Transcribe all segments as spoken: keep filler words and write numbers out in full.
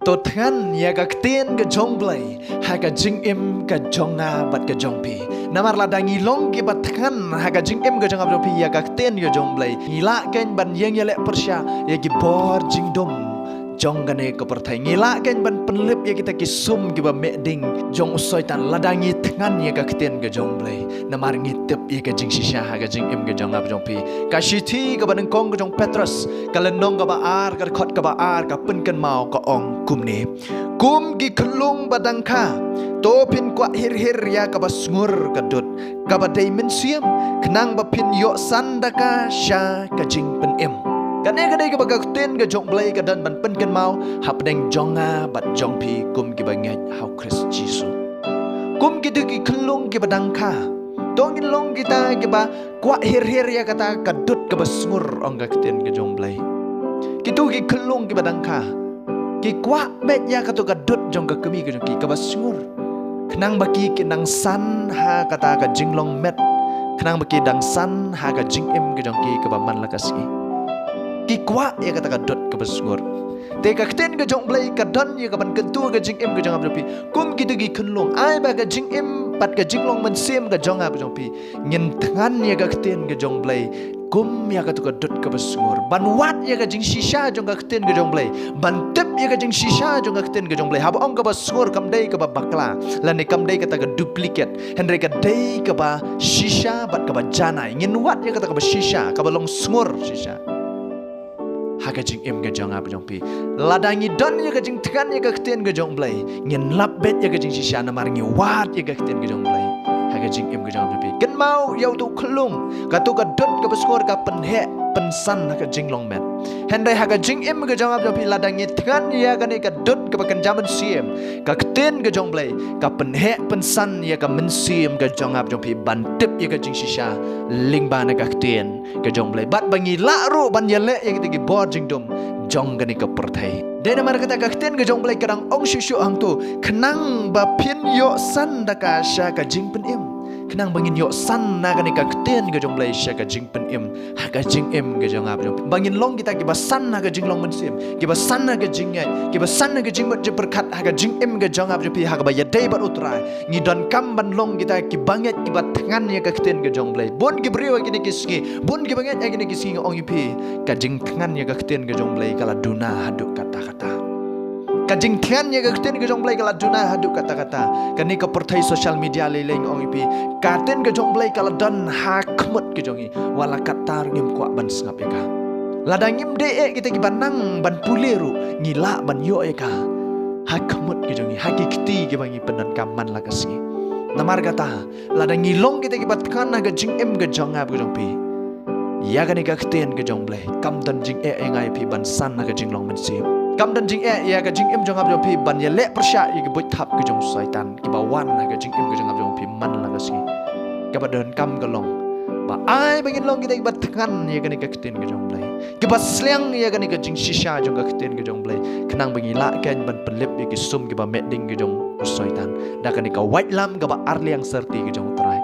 To thngan ïa ka ktien ka jong U Blei ha ka jingim ka jong nga bad ka jong phi. Namar lada ngi long kiba thngan ha ka jingim ka jong nga bad jong phi ïa ka ktien ka jong U Blei, ngi lah kein ban ïeng ïaleh pyrshah ïa ki bor jingdum jong kane ka pyrthei. Ngi lah kein ban pynlip ïa kita ki sum kiba meh ding jong u Soitan lada ngi thngan ïa ka ktien ka jong U Blei. Namar ngi tip ïa ka jingshisha ha ka jingim ka jong nga bad jong phi. Ka shithi kaba nyngkong ka jong u Petros, ka lynnong kaba ar, ka dkhot kaba ar, ka pynkynmaw, ka ong kumne: Kum ki khyllung ba dang kha, to phin kwah hir hir ïa kaba sngur ka dud, kaba dei mynsiem, khnang ba phin ïoh san da ka sha ka jingpynim. Kane ka dei kaba ka ktien ka jong U Blei ka don ban pynkynmaw hapdeng jong nga bad jong phi kum kiba ngeit ha u Khrist Jisu. Kum kito ki khyllung kiba dang kha, to ngin long kita kiba kwah hir hir ïa kata ka dud kaba sngur, ong ka ktien ka jong U Blei. Kito ki khyllung kiba dang kha, ki kwah beit ïa kato ka dud jong ka kmie ka jong ki kaba sngur, khnang ba ki kin dang san ha kata ka jinglong met, khnang ba ki dang san ha ka jingim ka jong ki kaba man la ka sngi. Ki kwah ïa kata ka dud kaba sngur. Te ka ktien ka jong U Blei ka don ïa kaban kyntu ka jingim ka jong nga bad jong phi kum kito ki khyllung. Ai ba ka jingim bad ka jinglong mynsiem ka jong nga bad jong phi, ngin thngan ïa ka ktien ka jong U Blei kum ïa kato ka dud kaba sngur, ban wad ïa ka jingshisha jong ka ktien ka jong U Blei, ban tip ïa ka jingshisha jong ka ktien ka jong U Blei. Haba ong kaba sngur, kam dei kaba bakla lane kam dei kata ka duplicate, hynrei ka dei kaba shisha bad kaba janai. Ngin wad ïa kata kaba shisha, kaba long sngur shisha ha ka jingim ka jong nga bad jong phi. Lada ngi don ïa ka jingthngan ïa ka ktien ka jong U Blei, ngin lap beit ïa ka jingshisha namar ngi wad ïa ka ktien ka jong U Blei ha ka jingim ka jong nga bad jong phi. Kynmaw ïa uto u khyllung, kato ka dud kaba sngur ka pynheh pynsan ha ka jinglong met. Hynrei ha ka jingim ka jong nga bad jong phi, lada ngi thngan ïa kane ka dud kaba kynja mynsiem, ka ktien ka jong U Blei, ka pynheh pynsan ïa ka mynsiem ka jong nga bad jong phi ban tip ïa ka jingshisha lyngba na ka ktien ka jong U Blei, bad ba ngi lah ruh ban ïaleh ïa kita ki bor jingdum jong kane ka pyrthei. Dei namar kata ka ktien ka jong U Blei ka dang ong shuh shuh hangto, khnang ba phin ïoh san da ka sha ka jingpynim. Khnang ba ngin ïoh san na kane ka ktien ka jong U Blei sha ka jingpynim ha ka jingim ka jong nga bad jong phi, ba ngin long kita kiba san ha ka jinglong mynsiem, kiba san ha ka jingngeit, kiba san ha ka jingmut jingpyrkhat ha ka jingim ka jong nga bad jong phi, ha kaba ïadei bad u Trai. Ngi donkam ban long kita kiba ngeit, kiba thngan ïa ka ktien ka jong U Blei. Bun ki briew ha kine ki sngi, bun kiba ngeit ha kine ki sngi, nga ong ïa phi, ka jingthngan ïa ka ktien ka jong U Blei ka la duna haduh katta katta. Ka jingthngan ïa ka ktien ka jong U Blei ka la duna haduh katta katta. Kane ka pyrthei social media lei lei, nga ong ïa phi, ka ktien ka jong U Blei ka la don ha khmut ka jong ngi, wat la katta ruh ngim kwah ban sngap ïa ka. Lada ngim dei eh kita kiba nang ban pule ruh, ngi lah ban ïoh ïa ka ha khmut ka jong ngi, ha ki kti kiba ngi pyndonkam man la ka sngi. Namar kata, lada ngi long kita kiba thngan ha ka jingim ka jong nga bad ka jong phi ïa kane ka ktien ka jong U Blei, kam don jingeh ïa nga ïa phi ban san ha ka jinglong mynsiem. Kam don jingeh ïa ka jingim jong nga bad jong phi ban ïaleh pyrshah ïa ki buit thap ka jong u Soitan kiba wan ha ka jingim ka jong nga bad jong phi man la ka sngi. Kaba donkam ka long ba ai ba ngin long kita kiba thngan ïa kane ka ktien ka jong U Blei, kiba sliang ïa kane ka jingshisha jong ka ktien ka jong U Blei, khnang ba ngi lah kein ban pynlip ïa ki sum kiba meh ding ka jong u Soitan da kane ka waitlam kaba arliang syrti ka jong u Trai.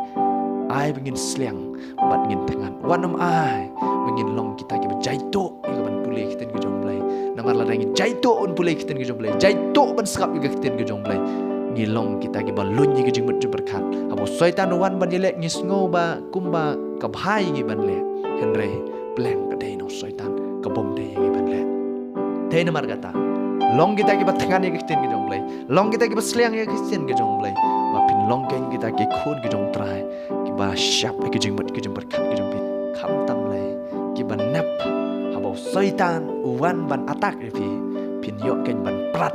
Ai ba ngin sliang bad ngin thngan. Wat nym ai ba ngin long kita kiba jaituh ïa kaban pule ka ktien ka jong U Blei. Namar lada ngi jaituh ban pule ka ktien ka jong U Blei, jaituh ban sngap ïa ka ktien ka jong U Blei, ngi long kita kiba luin ïa ka jingmut jingpyrkhat. Haba u Soitan u wan ban ïaleh, ngi sngew ba kumba ka bha ïa ngi ban leh, hynrei pleng ka dei na u Soitan, ka bym dei ïa ngi ban leh. Te namar kata, long kita kiba thngan ïa ka ktien ka jong U Blei, long kita kiba sliang ïa ka ktien ka jong U Blei, ba phin long kein kita ki khun ka jong u Trai kiba shap ïa ka jingmut ka jingpyrkhat ka jong phi. Khamtam lei kiba nep, haba u Soitan u wan ban attack ïa phi, phin ïoh kein ban prat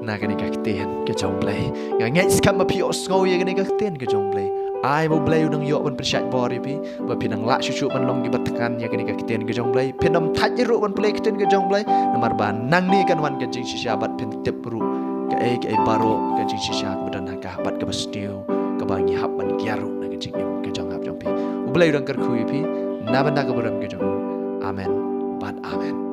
na kane ka ktien ka jong U Blei. Nga ngeit skhem ba phi ïohsngew ïa kane ka ktien ka jong U Blei. Ai ba U Blei u nang ïoh ban pynshait bor ïa phi, ba phin nang lah shuh shuh ban long kiba thngan ïa kane ka ktien ka jong U Blei. Phin nym thait ruh ban pule ka ktien ka jong U Blei, namar ba nangne kan wan ka jingshisha bad phin tip ruh kaei kaei baroh ka jingshisha kaba don ha ka, bad kaba sniew kaba ngi hap ban kiar ruh na ka jingim ka jong nga bad jong phi. U Blei u dang kyrkhu ïa phi na bynta ka burom ka jong u. Amen bad amen.